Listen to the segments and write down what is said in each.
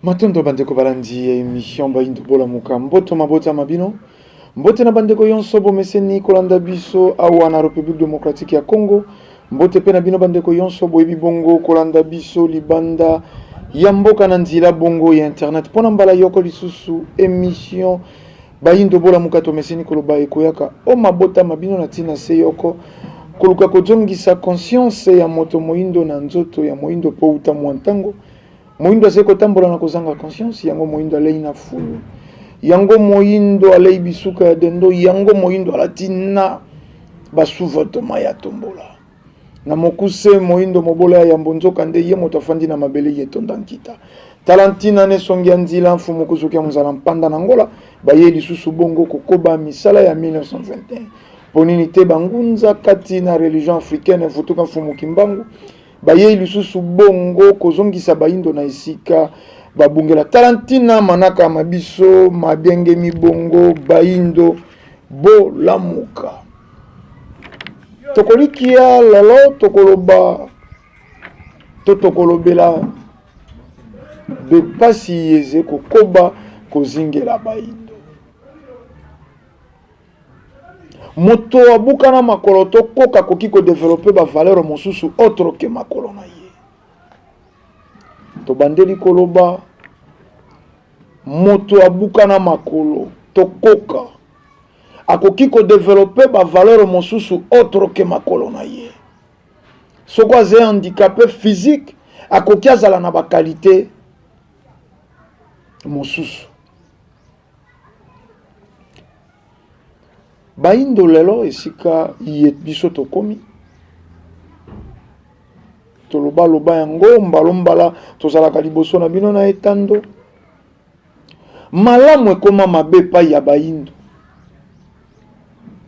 Matondo bandeko balandi ya emission Bayindo Bolamuka. Mboto mabota ma bino. Mbote na bandeko yonso bomeseni kolanda biso awa na Republique Democratique ya Congo. Mbote pe na bino bandeko yonso boyebi bongo kolanda biso libanda ya mboka na nzila bongo ya internet. Pona mbala yoko lisusu emission Bayindo bolamuka tomeseni koloba ekoyaka o mabota ma bino na tina se yoko koluka kozongisa conscience ya moto moyindo na nzoto ya moyindo po uta mua ntango Moyindo azali kotambola na kozanga conscience, yango moyindo alei na fulu, yango moyindo alei bisuka ya dendo, yango moyindo alati na ba sous-vêtements ya tombola. Na mokuse, moyindo mobola ya yambo nzoka nde ye moto afandi na mabele ye etonda nkita. Tala ntina n'esongi ya nzila mfumu kuzuki ya mozala mpanda na Angola baye lisusu bongo kokoba misala ya 1921. Mpo nini te bangunza kati na religion africaine vutuka mfumu Kimbangu Bayei lisusu bongo kozongisa bayindo na esika babungela. Tala ntina manaka ma biso mabiangemi bongo Bayindo bolamuka. Tokolikia lelo tokoloba to tokolobela bepasi yeze kokoba kozingela bayindo. Moto abukana makolo to koka akoki ko developper ba valeur mosusu autre que makolo na ye. Tobandeli koloba moto abukana makolo to koka akoki ko developper ba valeur mosusu autre que makolo na ye. Soko aza handicapé physique akoki azala na ba qualité mosusu. Bayindo lelo esika ye biso tokomi toloba loba yango mbalo mbala tozalaka liboso na bino na etando malamu ekoma mabe epai ya bayindo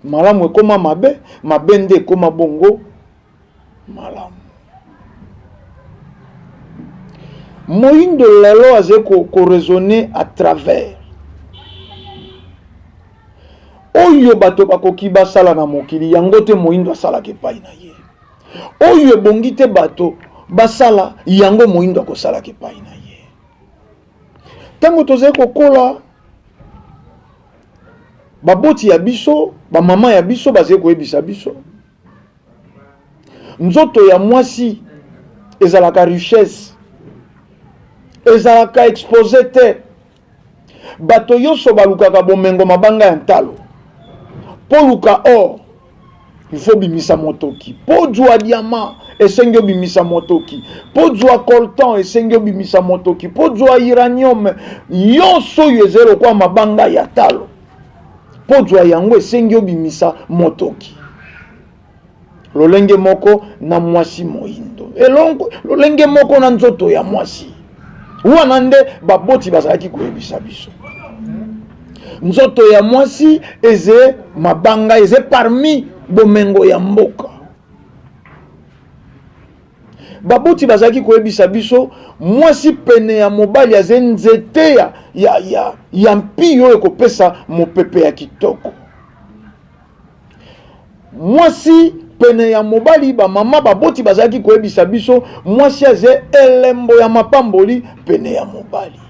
malamu ekoma mabe mabe nde ekoma bongo malamu. Moyindo lelo azali ko, ko raisonner à travers oyo bato bakoki basala na mokili yango te moyindo asalaka epai na ye oyo ebongi te bato basala yango moyindo akosalaka epai na ye ntango tozali kokola baboti ya biso bamama ya biso bazali koyebisa biso Nzoto ya mwasi ezalaka richesse, ezalaka expose te. Bato yonso balukaka bomengo mabanga ya ntalo. Mpo luka or, il faut bimisa motoki. Mpo zwa diamant, esengi obimisa motoki. Mpo zwa coltan, esengi obimisa motoki. Mpo zwa uranium, yonso oyo ezali lokola mabanga ya talo. Mpo zwa yango esengi obimisa motoki. Lolenge moko na mwasi moindo, elongo lolenge moko na nzoto ya mwasi wana nde baboti bazalaki koyebisa biso nzoto ya mwasi eze mabanga eze parmi bomengo ya mboka. Baboti bazalaki koyebisa biso mwasi pene ya mobali aze nzete ya, ya, ya, ya mpi oyo ekopesa mopepe ya kitoko. Mwasi pene ya mobali, bamama baboti bazalaki koyebisa biso mwasi aze elembo ya mapamboli pene ya mobali.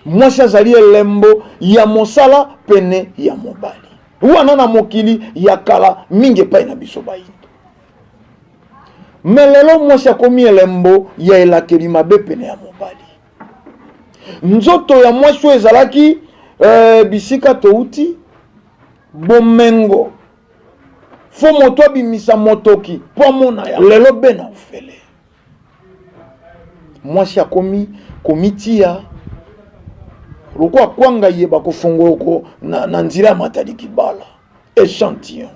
Mwasi azali elembo ya mosala pene ya mobali. Wana na mokili ya kala mingi epai na biso bayindo. Me lelo mwasi akomi elembo ya elakeli mabe pene ya mobali. Nzoto ya mwasi oyo ezalaki eh, bisika touti bomengo fo moto abimisa motoki mpo amona ya lelo be na ofele. Mwasi akomi komitia lokola kwanga ye bakofongoloko na, na nzela ya Matadi Kibala echantillon.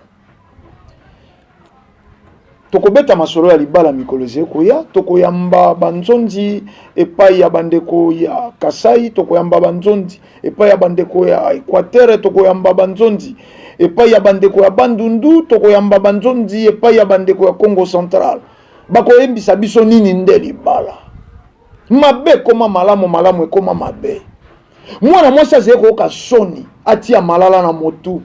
Tokobeta masolo ya libala mikolo ezali koya. Tokoyamba banzonzi epai ya bandeko ya Kasai, tokoyamba banzonzi epai ya bandeko ya Equateur, tokoyamba banzonzi epai ya bandeko ya Bandundu, tokoyamba banzonzi epai ya bandeko ya Congo Central. Bakoyembisa biso nini nde libala? Mabe ekoma malamu, malamu ekoma mabe. Mwana mwasi azali koyoka soni atia malala na motu.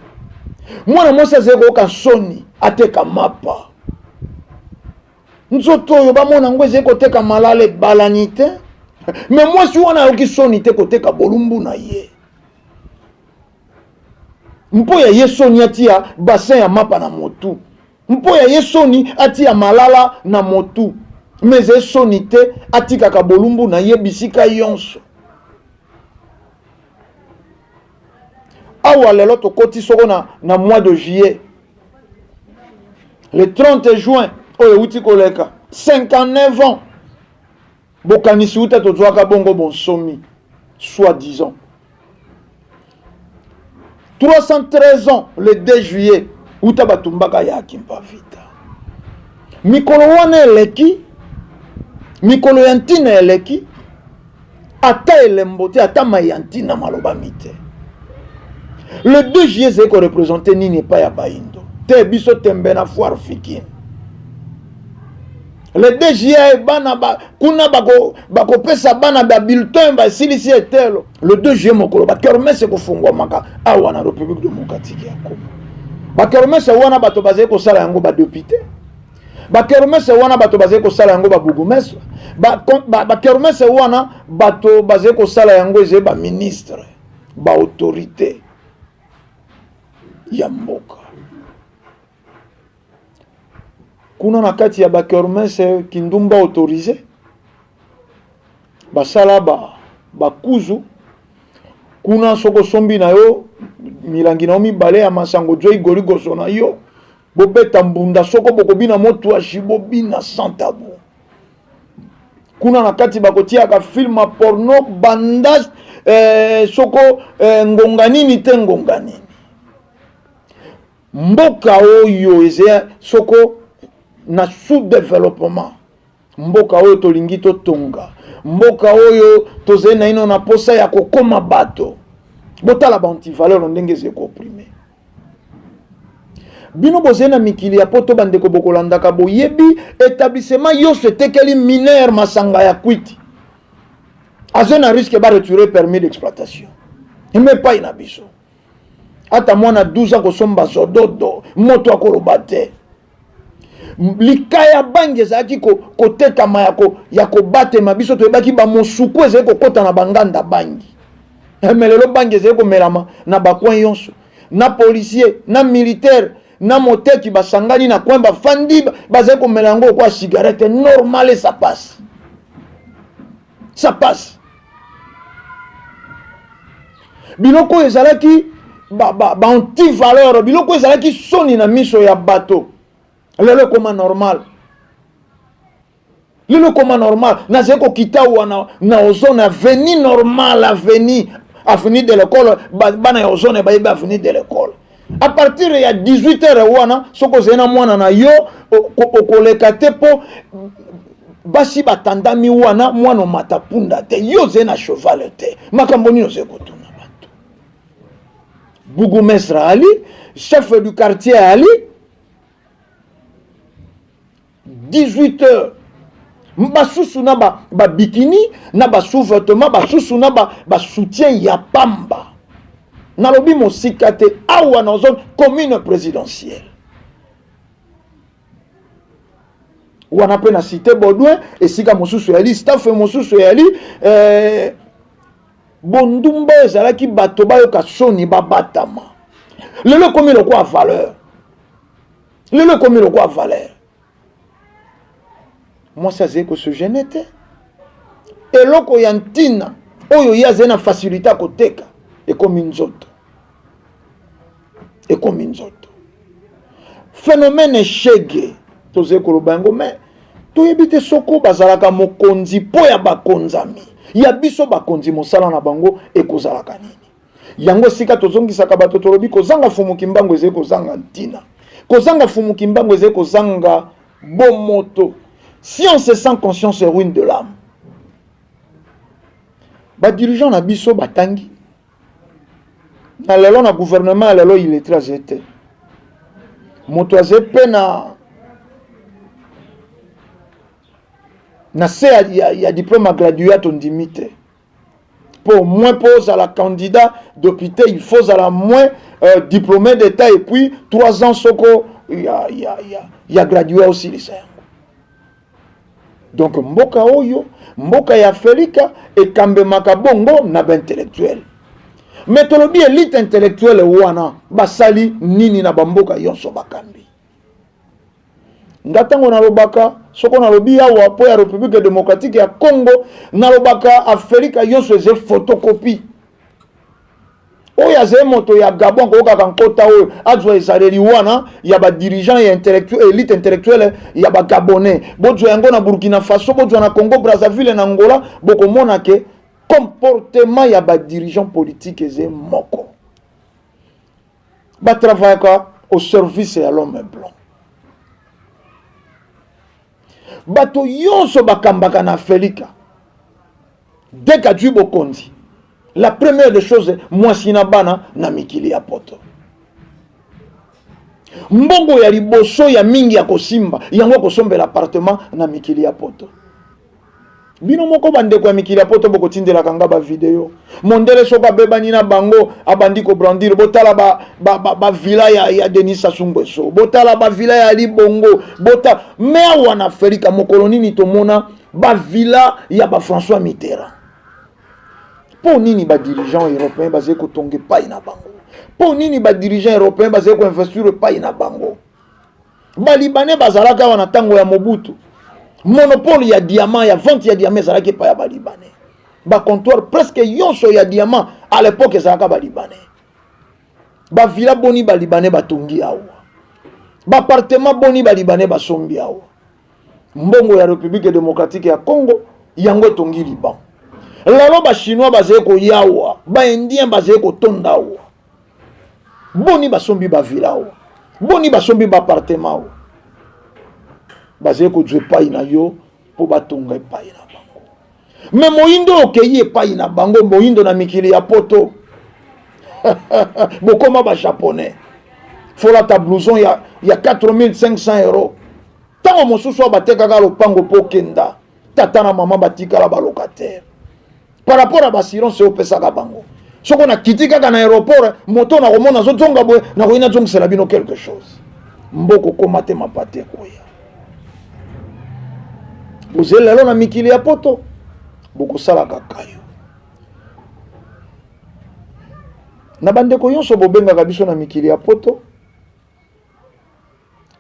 Mwana mwasi azali koyoka soni ateka mapa. Nzoto oyo bamona yango ezali koteka malala ebalani te. Me mwasi wana ayoki soni te koteka bolumbu na ye. Mpo ya ye soni atia bassin ya mapa na motu. Mpo ya ye soni atia malala na motu. Me ezali soni te atikaka bolumbu na ye bisika yonso. Awa lelo tokoti soko na mois de juillet. Le 30 juin oyo euti koleka 59 ans bokanisi uta tozwaka bongo bonsomi soi-disant 313 ans le 2 juillet uta batumbaka ya Kimpa Vita. Mikolo wana eleki, mikolo ya ntina eleki, ata elembo te, ata mai ya ntina malobami te. Le 2 juillet ezali korepresente nini epai ya baindo te? Biso tembe na foire fikine. Le 2 juillet bana ba, kuna bakopesa bana ba bulletin basilisi etelo. Le 2 juillet mokolo bakermese ekofungwamaka awa na République démocratique ya Congo. Bakermese wana bato bazali kosala yango badepute, bakermese wana bato bazali kosala yango babourgmestre, bakermese wana bato bazali kosala yango ezali baministre, baautorité ya mboka. Kuna na kati ya bakermese kindumba autorisé basala bakuzu kuna. Soko osombi na yo milangi na yo mibale ya masango, zoi goligoso na yo, bobeta mbunda, soko bokobina motwashi, bobina sans tabou. Kuna na kati bakotiaka film ya porno banda soko ngonga nini te ngonga nini. Mboka oyo eza soko na sous-développement, mboka oyo tolingi totonga, mboka oyo tozali naino na posa ya kokoma bato. Botala ba antivaleur ndenge ezali koopprime bino. Bozali na mikili ya poto, bandeko, bokolandaka, boyebi établissement nyonso etekeli mineur masanga ya kwiti, aza na risque baretirer permis d'exploitation. Eme epai na biso, ata mwana 12 ans kosomba zododo, moto akoloba te. Likaya bangi ezalaki kotekama ya kobatema, biso toyebaki bamosuku ezali kokɔta na banganda bangi. Me lelo bangi ezali komelama na bacoin nyonso, na policier na militaire na moteki basangani na coin, bafandi, bazali komela yango lokola cigarette normal. Ça passe, ça passe. Biloko oyo ezalaki ba antivaleur, ba biloko oyo ezalaki soni na miso ya bato, lelo ekoma normal, lelo ekoma normal. Nazali kokita wana na Ozone, avenue normal, avenue de l'école. Bana ya Ozone bayebi avenue de l'école. À partir ya 18 heures wana, soki ozali na mwana na yo, okoleka te mpo basi batandami wana. Mwana omata punda te, yo ozali na cheval te. Makambo nini ozali kotuna bato? Bourgmestre ali, chef du quartier ali, 18 heures basusu na babikini, na basous-vêtement, basusu na basoutien ya pamba. Nalobi mosika te, awa na zone commune présidentielle wana mpe na cité Baudouin, esika mosusu eyali staff, mosusu eyali bondumba. Ezalaki bato bayoka soni, babatama. Lelo ekomi lokola valeur, lelo ekomi lokola valeur. Mwasi azali kose gêner te. Eloko ya ntina oyo ye azali na facilité ya koteka ekomi nzoto, ekomi nzoto. Phénomène shege, tozali koloba yango, mais toyebi te soko bazalaka mokonzi mpo ya bakonzami ya biso. Bakonzi, mosala na bango ekozalaka nini? Yango esika tozongisaka bato, tolobi kozanga Fumu Kimbangu ezali kozanga ntina, kozanga Fumu Kimbangu ezali kozanga bomoto. Science sans conscience, ruine de l'âme. Badirigeant na biso batangi na lelo na gouvernement ya lelo, illettré azali te. Moto azali mpe na se ya diplôme ya graduat, tondimi te. Po moins mpo ozala candidat député, il faut ozala moins diplômé d'état et puis 3 ans soko ya graduat osilisa yango. Donc mboka oyo, mboka ya Afrika ekambemaka bongo na baintellectuel. Me tolobi elite intellectuelle wana basali nini na bamboka yonso bakambi? Nga ntango nalobaka, soko nalobi awa mpo ya République démocratique ya Congo, nalobaka Afrika yonso eza photocopie. Oyo azali moto ya Gabon akokaka nkota oyo azwa ezaleli wana ya badirigeant ya intellectuel, elite intellectuelle ya bagabonais. Bozwa yango na Burkina Faso, bozwa na Congo Brazzaville, na Angola, bokomona ke comportement ya badirigeant politique eza moko. Batravayaka au service ya l'homme blanc. Bato nyonso bakambaka na Afrika, dès qu'azwi bokonzi, la première des choses, mwasi na bana na mikili ya poto. Mbongo ya liboso ya mingi ya kosimba yango akosombela appartement na mikili ya poto. Bino moko bandeko ya mikili ya poto bokotindelaka nga bavideo. Mondele soki abebani na bango, abandi kobrandir: botala bavilla ba, ba ya Denis Sassou Nguesso, botala bavilla ya Ali Bongo, botala. Me awa na Afrika, mokolo nini tomona bavilla ya baFrançois Mitterrand? Mpo nini badirigeant européen bazali kotonga epai na bango? Mpo nini badirigeant européen bazali koinvestir epai na bango? Balibanais bazalaka awa na ntango ya Mobutu. Monopole ya diamant, ya vente ya diamant ezalaki epai ya balibanais. Bacomptoir presque nyonso ya diamant à l'époque ezalaka balibanais. Bavilla boni balibanais batongi awa? Baappartement boni balibanais basombi awa? Mbongo ya République démocratique ya Congo yango etongi Liban. Lelo bachinois bazali koyawa, baindien bazali kotonda awa. Boni basombi bavilla awa? Boni basombi baappartement awa? Bazali kozwa epai na yo mpo batonga epai na bango. Me moyindo okei epai na bango, moyindo na mikili ya poto, bokoma bajaponais. Folata blouson ya 4500 euro. Ntango mosusu oyo batekaka lopango mpo okenda, tata na mama batikala balocataire par rapport à baassurance oyo opesaka bango. Soko nakiti kaka na aéroport, moto nakomona azozonga boye, nakoki nazongisela bino quelque chose. Mboka okóma te, mapate ekoya. Bozali lelo na mikili ya poto, bokosalaka kayo na bandeko nyonso bobengaka biso na mikili ya poto.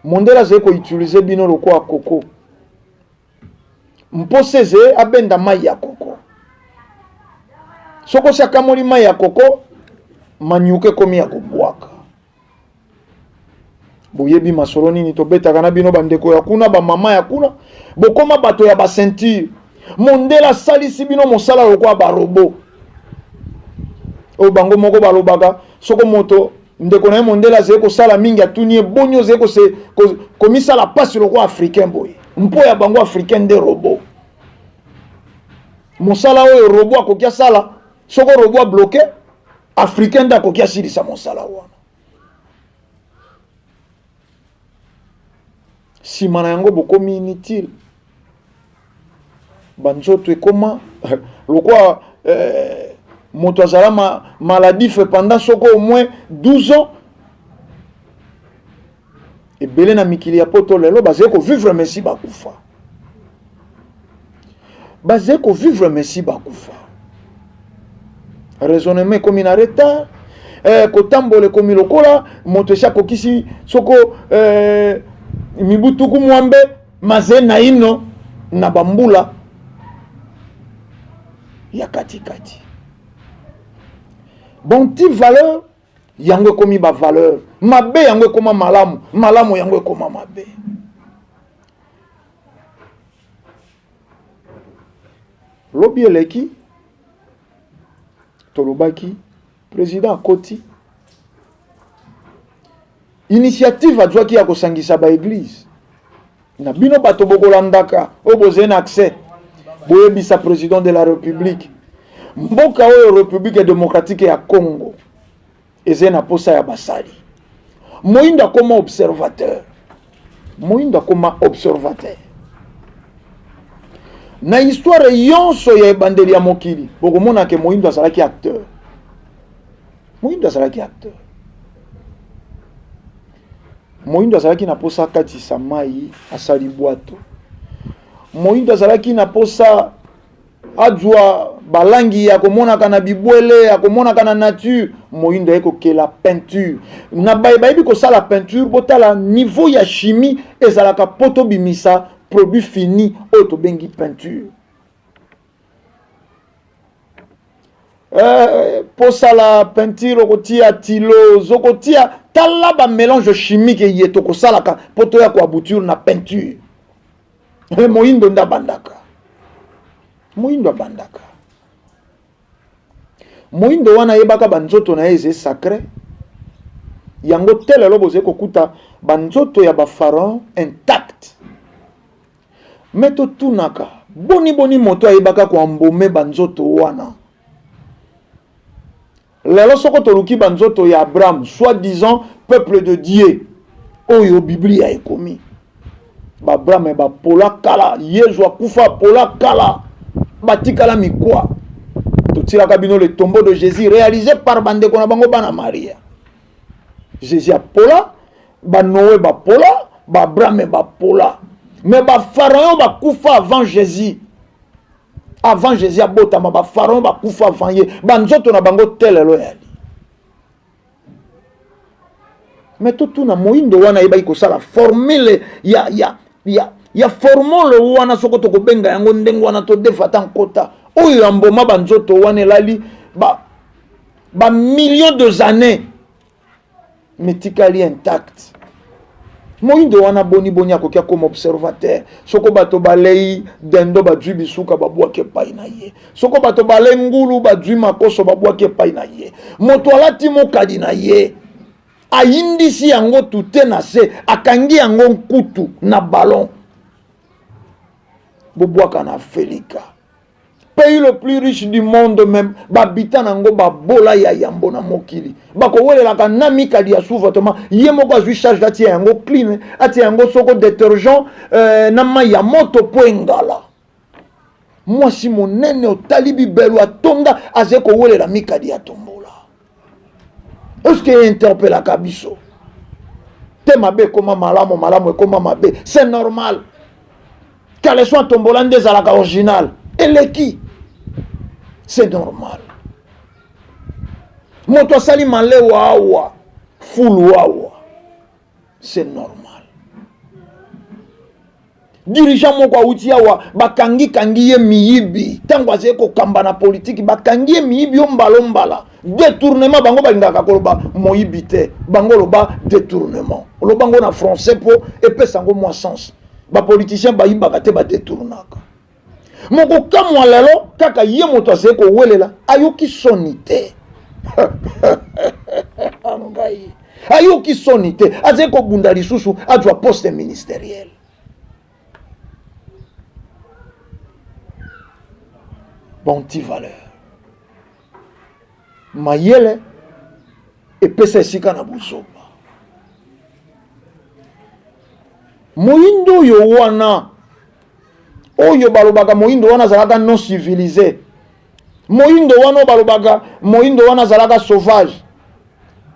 Mondele azali koutiliser bino lokola koko mposa eze abenda mai ya koko. Soki osi akamoli mai ya koko, manyuka ekomi ya kobwaka. Boyebi masolo nini tobetaka na bino, bandeko ya kuna, bamama ya kuna. Bokóma bato ya baceinture. Mondele asalisi bino mosala lokola barobots oyo bango moko balobaka. Soko moto ndeko na ye mondele azali kosala mingi, atuni ye: boni ozali komisala mpasi lokola africain boye? Mpo ya bango, africain nde robot. Mosala oyo robot akoki asala, soko robot abloquer, africain nde akoki asilisa mosala wana. Nsima na yango bokomi inutile. Banzoto ekoma lokwa moto azala maladif pendant soko au moins 12 ans. Ebele na mikili ya poto lelo bazali kovivre mesi bakufa, bazali kovivre mesi bakufa. Raisonnement ekomi na retard, kotambola ekomi lokola moto esi akokisi soko mibu 80, maze naino na bambula ya katikati. Bon, ti valeur yango ekomi bavaleur mabe, yango ekoma malamu, malamu yango ekoma mabe. Lobi eleki tolobaki, président akoti initiative azwaki ya kosangisa baéglise na bino. Bato bokolandaka oyo bozali na accès, boyebisa président de la République: mboka oyo République démocratique ya Congo ezali na posa ya basali. Moyindo akoma observateur, moyindo akoma observateur. Na histoire nyonso ya ebandeli ya mokili, bokomona ke moyindo azalaki acteur, moyindo azalaki acteur. Moyindo azalaki na mposa akatisa mai, asali bwato. Moindo azalaki na posa azwa balangi ya komonaka na bibwele, ya komonaka na nature. Moindo aye kokela peinture. Na baye bayebi kosala peinture, botala niveau ya chimie ezalaka po tobimisa produit fini oyo tobengi peinture. Posala peinture, okotia tilos, okotia tala ba mélange chimique eye tokosalaka po toya koaboutir na peinture. Moindo nde abandaka, moindo abandaka. Moindo wana ayebaka banzoto na ye eze sacré. Yango te lelo bozali kokuta banzoto ya bapharaon intact. Me totunaka, boni boni moto ayebaka koambome banzoto wana? Lelo soko toluki banzoto ya Abraham, soi-disant peuple de Dieu, oyo Biblia ekomi, Baabraham bapola kala, Yezu akufa apola kala, batikala mikwa. Totilaka bino le tombeau de Jésus réalisé par bandeko na bango bana Maria. Jésus apola, ba Noé bapola, ba Abraham bapola, mais ba pharaon bakufa avant Jésus. Avant Jésus abotama, ba pharaon bakufa avant ye, banzoto na bango telelo yali. Mais totuna, moindo wana ayebaki kosala formule ya formule wana, soko tokobenga yango ndenge wana, todefa ata nkota oyo ya mboma banzoto wana elali ba millions de années metikali intact. Moindo wana boni boni akoki akoma observateur? Soko bato balei dendo, bazwi bisuka, babwaki epai na ye. Soko bato balei ngulu, bazwi makoso, babwaki epai na ye. Moto alati mokadi na ye, ayindisi yango tute na se, akangi yango nkutu na ballon, bobwaka na Afelika, pays le plus riche du monde, même babita nango babola ya yambo na mokili, bakowelelaka na mikadi ya sous-vêtement. Ye moko azwi charge, atia yango clean, atia yango soko détergent na mai ya moto po engala. Mwasi monene otali bibelo atonda, azali kowelela mikadi ya tombola. Est-ce interpellaka biso te? Mabe ekoma malamu, malamu ekoma mabe, c'est normal. Caleçon atombola nde ezalaka original, eleki, c'est normal. Moto asali malewa awa, fulu awa, c'est normal. Dirigeant moko awuti awa, bakangi-kangi ye miyibi. Ntango azali kokamba na politiki, bakangi ye miyibi yo mbala mbala, détournement. Bango balingaka koloba moyibi te, bango loba détournement. Oloba ngo na français mpo epesa yango mwa sens. Bapoliticien bayibaka te, badétournaka. Moko kamwa lelo kaka ye moto azali kowelela, ayoki soni te. Ngai ayoki soni te, azali kobunda lisusu azwa poste ministériel. Banti valeur mayele epesa esika na bozoba. Moyindo oyo wana oyo balobaka, moyindo wana azalaka non civilisé, moyindo wana oyo balobaka, moyindo wana azalaka sauvage,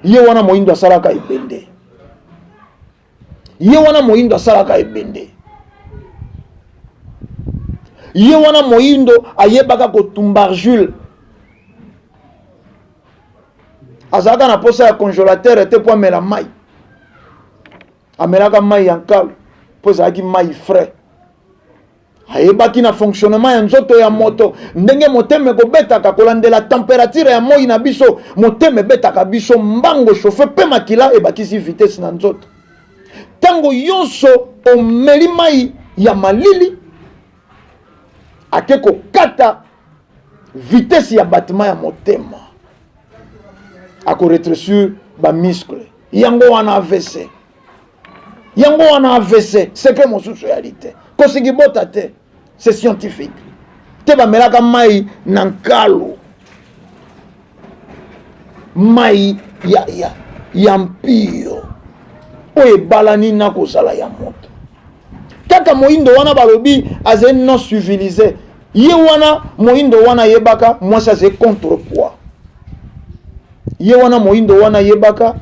ye wana moyindo asalaka ebende, ye wana moyindo asalaka ebende, ye wana moyindo ayebaka kotumba argile, azalaka na posa ya congélateur te mpo amela mai. Amelaka mai ya nkalo mpo ezalaki mai frais. Ayebaki na fonctionnement ya nzoto ya moto, ndenge motema ekobetaka kolandela température ya moi na biso. Motema ebetaka biso mbango, chauffe mpe makila ebakisi vitesse na nzoto. Ntango nyonso omeli mai ya malili, ake kokata vitesse ya battement ya motema, akorétrécir bamuscle. Yango wana AVC, yango wana AVC. Secret mosusu eyali te, kosingi bota te, c'est scientifique te. Bamelaka mai na nkalo, mai ya mpio oyo ebalani na kozala ya moto. Kaka moyindo wana balobi azali non civilisé, ye wana moyindo wana ayebaka mwasi azali contrepoids, ye wana moyindo wana ayebaka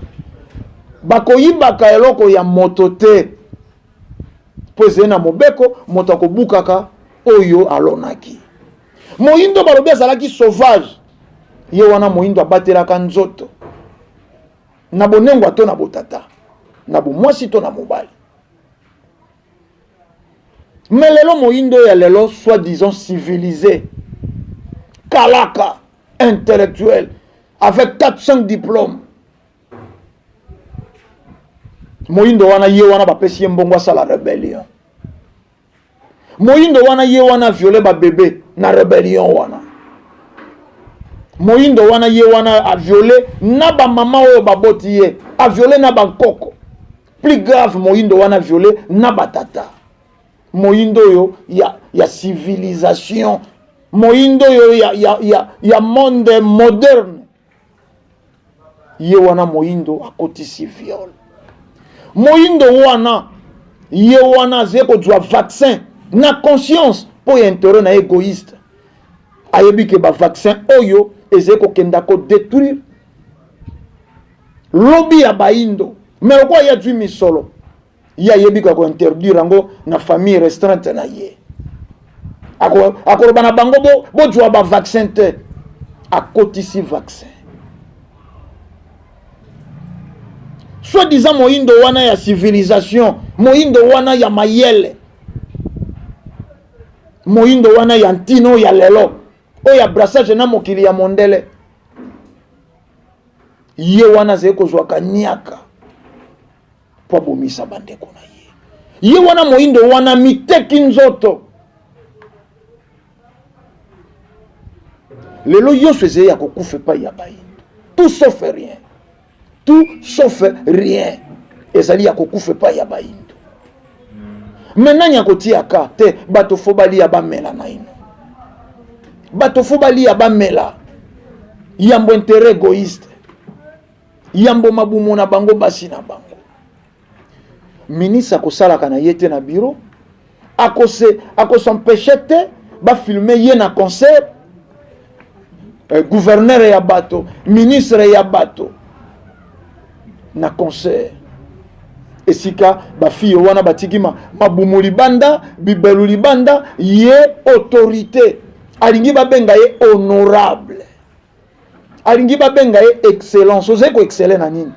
bakoyibaka eloko ya moto te. Mpo ezali na mobeko, moto akobukaka oyo alonaki. Moyindo balobi azalaki sauvage, ye wana moyindo abatelaka nzoto na bonengwa to na botata, na bomwasi to na mobali. Mais lelo moyindo ya lelo soi-disant civilisé, kalaka, intellectuel, avec 4-5 diplômes, moyindo wana ye wana bapesi ye mbongo asala rébellion. Moyindo wana ye wana viole babebe na rébellion wana. Moyindo wana ye wana aviole na bamama oyo baboti ye, aviole na bankoko. Plus grave, moyindo wana viole na batata. Moyindo oyo ya civilisation, moyindo oyo ya monde moderne, ye wana moyindo akotisi viol. Moyindo wana ye wana azali kozwa vaccin na conscience mpo ya intérêt na égoïste. Ayebi ke bavaccin oyo ezali kokenda kodétruire lobi ya bayindo, mais lokola ye azwi misolo, ye ayebi kaka kointerdire yango na famille restreinte na ye. Akoloba na bango bozwa bavaccin te. Akotisi vaccin. Soi-disant moyindo wana ya civilisation, moyindo wana ya mayele, moyindo wana ya ntino ya lelo oyo ya brassage na mokili ya mondele, ye wana azali kozwaka niaka mpo abomisa bandeko na ye. Ye wana moyindo wana miteki nzoto. Lelo nyonso ezali ya kokufa epai ya bayindo, tout sauf rien, tout sauf rien ezali ya kokufa epai ya bayindo. Me nani akotiaka te? Bato fo balia bamela naino, bato fo balia bamela yambo intérêt égoïste, yambo mabumu na bango, basi na bango. Ministre akosalaka na ye te na bureau, akos'empêche te bafilme ye na concert. Gouverneur ya bato, ministre ya bato na concert, esika bafille wana batiki mabumu libanda, bibelu libanda, ye autorité alingi babenga ye honorable, alingi babenga ye excellence. Ozali koexceller na nini?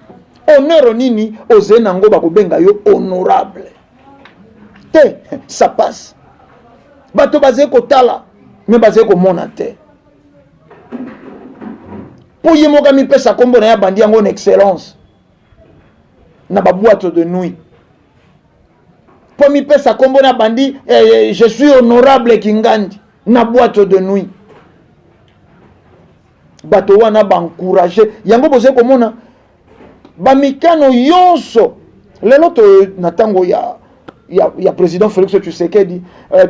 Honneur nini ozali nango bakobenga yo honorable te? Ça passe. Bato bazali kotala, me bazali komona te, mpo ye moko amipesa nkombo na ye, abandi yango na excellence na baboîte de nuit, mpo mipesa nkombo na bandi je suis honorable Kingandi na boîte de nuit. Bato wana baencourage yango. Bozali komona bamikano nyonso lelo to na ntango ya président Félix Tshisekedi,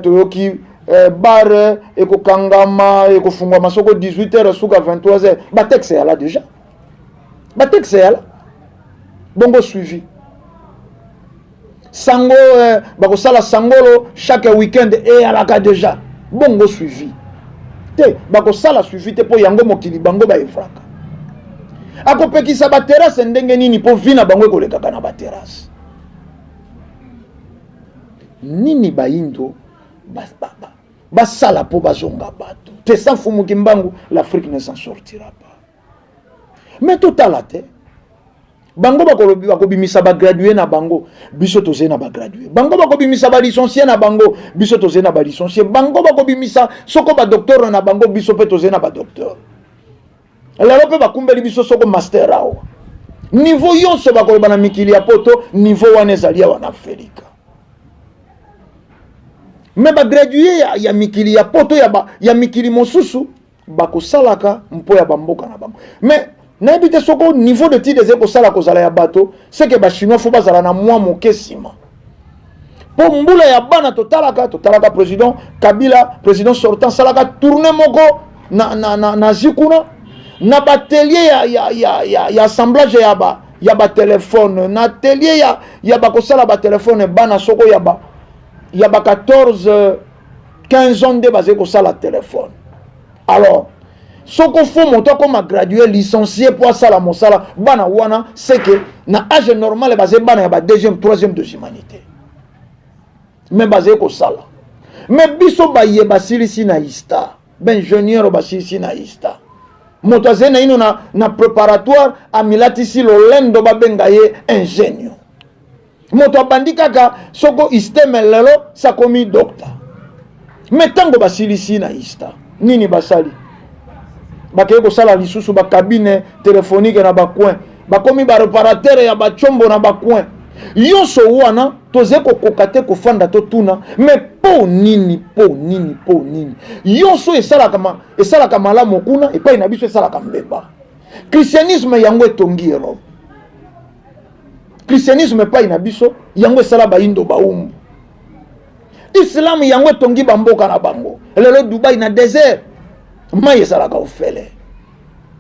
toyoki bar ekokangama, ekofungwama soko 18 heures, suka 23 heures. Batexte eyala déjà, batexte eyala bongo suivi sango, bakosala sangolo chaque week-end, eyalaka déjà bongo suivi te. Bakosala suivi te, mpo yango mokili bango baevraka. Akopekisa baterrasse ndenge nini, mpo vie na bango ekolekaka na baterrasse nini? Bayindo basala mpo bazonga bato te. Sans Mfumu Kimbangu, l'Afrique ne s'en sortira pas. Mais totala te, bango bakobimisa bagradue na bango, biso tozali na bagradue. Bango bakobimisa balicencie na bango, biso tozali na balicencie. Bango bakobimisa soko badocteur na bango, biso mpe tozali na badocteur. Lelo mpe bakumbeli biso soko master awa. Niveau nyonso bakoloba na mikili ya poto, niveau wana ezali awa na Afrika. Me bagradue ya mikili ya poto, ya mikili mosusu, bakosalaka mpo ya bamboka na bango. Mais nayebi te soko niveau d'étude ezali kosala kozala ya bato seke bachinois fo bazala na mwa moke nsima, mpo mbula ya bana totalaka président Kabila, président sortant, asalaka tournée moko na Asie kuna, na baatelier ya assemblage ya batelefone, na atelier ya bakosala batelefone. Bana soko ya ba 14 15 ans nde bazali kosala telefone. Alors soko fo moto akoma gradué, licencié mpo asala mosala, bana wana seke na âge normal bazali bana ya ba deuxième, troisième des humanité. Mais bazali kosala. Mais biso baye basilisi na ISTA, baingénieur basilisi na ISTA, moto azali naino na préparatoire, amilatisi lolendo, babenga ye ingénieur. Moto abandi kaka soko ISTM, lelo sakomi docteur. Mais ntango basilisi na ISTA, nini basali? Bakei kosala lisusu bacabine téléphonique na bacoin, bakomi baréparateur ya bacombo na bacoin nyonso wana. Tozali kokoka te kofanda totuna: mais mpo nini, mpo nini, mpo nini nyonso esalaka malamu kuna, epai na biso esalaka mbeba? Christianisme yango etongi Europe, christianisme epai na biso yango esala bayindo baumbu. Islam yango etongi bamboka na bango. Lelo Dubai na désert, mai ezalaka ofele,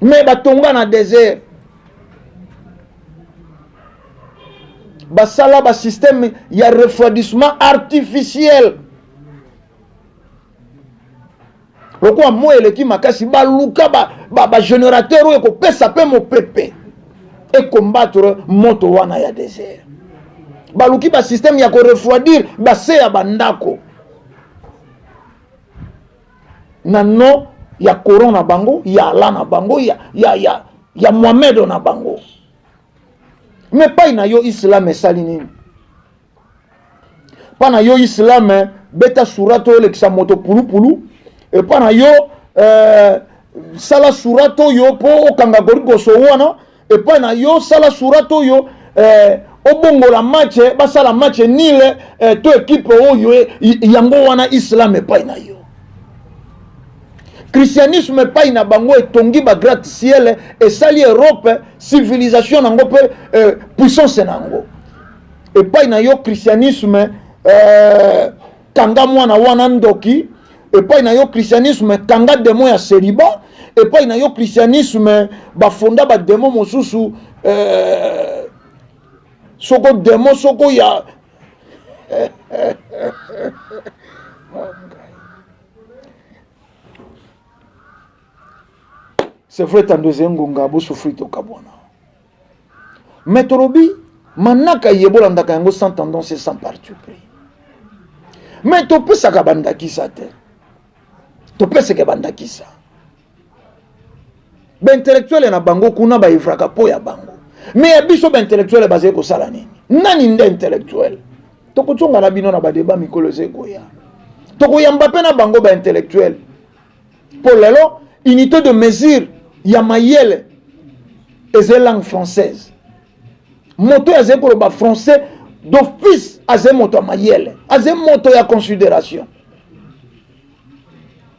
mais batonga na désert, basala basystème ya refroidissement artificiel. Lokola moi eleki makasi, baluka bagénérateur oyo ekopesa mpe mopepe ecombattre moto wana ya désert. Baluki basystème ya korefroidir base ya bandako na nom ya Coran na bango, ya Allah na bango, ya Mohamed na bango. Mais pai na yo islam esali nini? Mpa na yo islam, beta surate oyo, olekisa moto pulupulu. Epa na yo, sala surate oyo mpo okanga gorigoso wana. Epai na yo, sala surate oyo, obongola match, basala match nile, to ekipe oyo. Yango wana islam epai na yo. Christianisme epai na bango etongi bagratte ciel, esali Europe civilisation nango mpe puissance nango. Epai na yo christianisme, kanga mwana wana ndoki. Epai na yo christianisme, kanga demo ya célibat. Epai na yo christianisme, bafonda bademo mosusu, soko demo soko ya. C'est vrai, tando ezali ngonga bosufri, tokabwana. Mais tolobi manaka ye bolandaka yango sans tendance et sans parti pris. Mais topesaka bandakisa te, topesaka bandakisa baintellectuel na bango kuna baevraka mpo ya bango. Mais ya biso baintellectuel bazali kosala nini? Nani nde intellectuel? Tokozonga na bino na badeba mikolo eza ekoya, tokoyamba mpe na bango baintellectuel. Mpo lelo unité de mesure ya mayele eza langue française. Moto oyo azali koloba français d'office azali moto ya mayele, azali moto ya considération.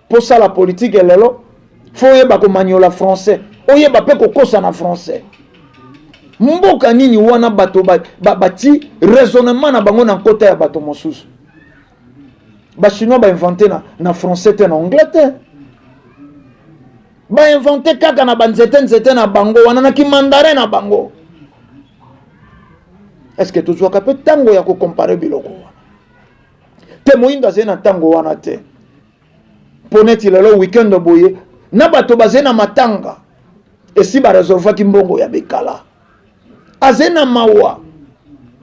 Mposala politike lelo, fo oyeba komaniola français, oyeba mpe kokosa na français. Mboka nini wana bato bati raisonnement na bango na nkota ya bato mosusu? Bachinois bainvente na français te, na anglais te, bainvente kaka na banzete nzete na bango wana, na kimandarin na bango. Est-ce tozwaka mpe ntango ya kocompare biloko wana te? Moyindo azali na ntango wana te. Mpo neti lelo weekend boye, na bato bazali na matanga, esi baresolvaki mbongo ya bekala, azali na mawa,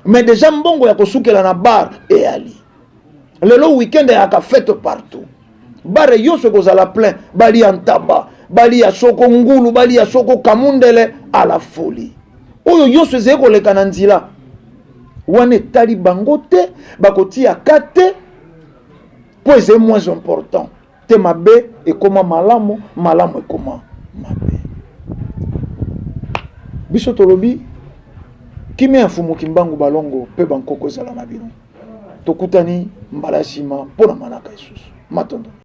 mais déjà mbongo ya kosukela na bar eyali. Lelo weekend eyaka fête partout, bar nyonso ekozala plein, balia ntaba, balia soko ngulu, balia soko kamundele à la folie. Oyo nyonso ezali koleka na nzela wana etali bango te, bakotia ka te mpo ezali moins important te. Mabe ekoma malamu, malamu ekoma mabe. Biso tolobi kimia ya Mfumu Kimbangu, balongo mpe bankoko ezala na bino. Tokutani mbala ya nsima mpo na manaka lisusu. Matondo.